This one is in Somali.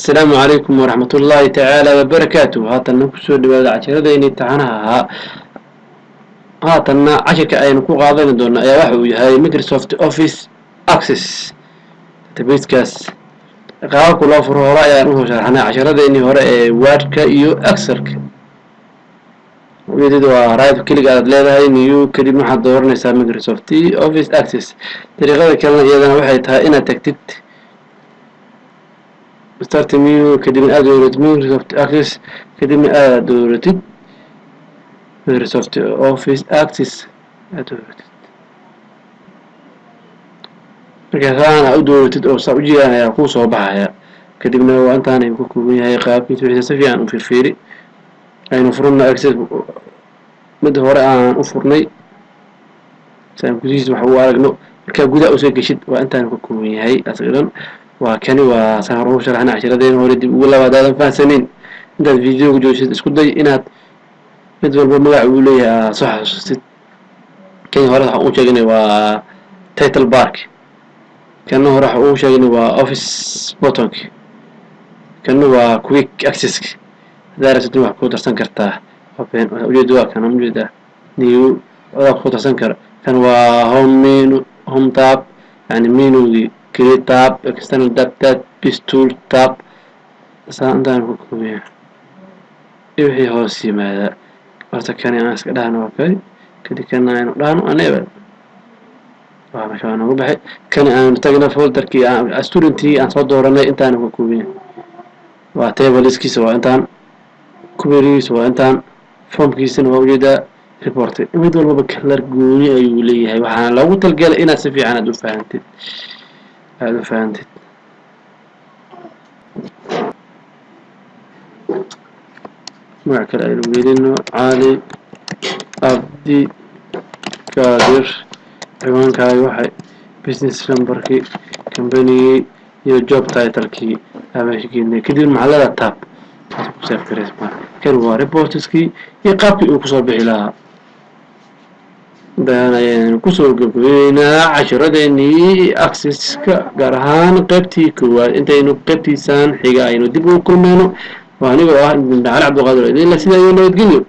Asalaamu calaykum waraxmat ullaahi tacaala wabarakaatu. Haatanna kusoo dhawaada cashiradeenii imtixaanaha ahaa. Haatanna cashirka aynu ku qaadani doono ayaa waxa uu yahay Microsoft Office Access databasekaas. Qaababka loo furo hore ayaan usoo sharxnay cashiradeenii hore ee Wordka iyo Excelka. Ujeedada waa right click aad leedahay, new, kadib waxaad dooranaysaa Microsoft Office Access. Dariiqada kalena iyadana waxay tahay inaad tagtid start menu, kadibna aad dooratid Microsoft Access, kadibna aad dooratid Microsoft Office Access aad dooratid. Markaa saan aa u dooratid oo saa u jiraan ayaa kuu soo baxaya. Kadibna waa intaan ayuu ka kooban yahay qaabkiisa wixiisa. Si fiican u fiirfiiri. Aynu furno Access midda hore aan u furnay si aan gudihiisa wax ugu aragno. Markaa gudaha usoo geshid, waa intaan ka kooban yahay asaga dhan. Waa kani, waa saan hore ugu sharaxnay cashiradeen hore. Dib ugu laba hadaadan fahansaneyn, intaad videoga joogsid isku day inaad mid walba magac uu leeyahay aad soo xasuustid. Kan hore waxaan u sheegnay waa title bar, kana hore waxa uu sheegnay waa office buttonk, kana waa quick access. Hadaa rabtid wax ku darsan kartaa open. Ujeeda waa kana, ujeeda new adaa ku darsan kara. Kan waa home menu, home tab, yani menugii, create tab, external tab, tab tool tab. Saa intaan ku koobiya iyo wixii hoos yimaada. Horta kani aan iska dhahno okay, kadib kana aynu dhahno enable. Waa meesha waa noogu baxay. Kani aanu tagna folderkii aan studentii aan soo dooranay. Intaanu ka koobiya waa tableskiisa, waa intaan, querygiisa waa intaan, formkiisana waa ujeedaa, report. Mid walbaba color gooni ayuu leeyahay. Waxaana loogu talgalay inaad si fiican aad u fahantid, aada u fahantid. Magac kale aynu gelino, Cali Abdi Kaadir. Ciwaankaagi, waxay business numberkii companygii iyo job titlekii aa meesha gelinay. Kadib maxaa leedaha? Tab taas ku save garaysmaa. Kan waa reportskii iyo qaabkii uu kusoo bixi lahaa. Intaan ayaynu kusoo gabgabayneynaa cashiradeenii Accesska, gaar ahaan qaybtii koowaad. Intaynu qaybtiisaan xiga aynu dib ugu kulmayno, waa anigoo ah Cali Cabdiqaadir idinla sida iyo nabadgelyo.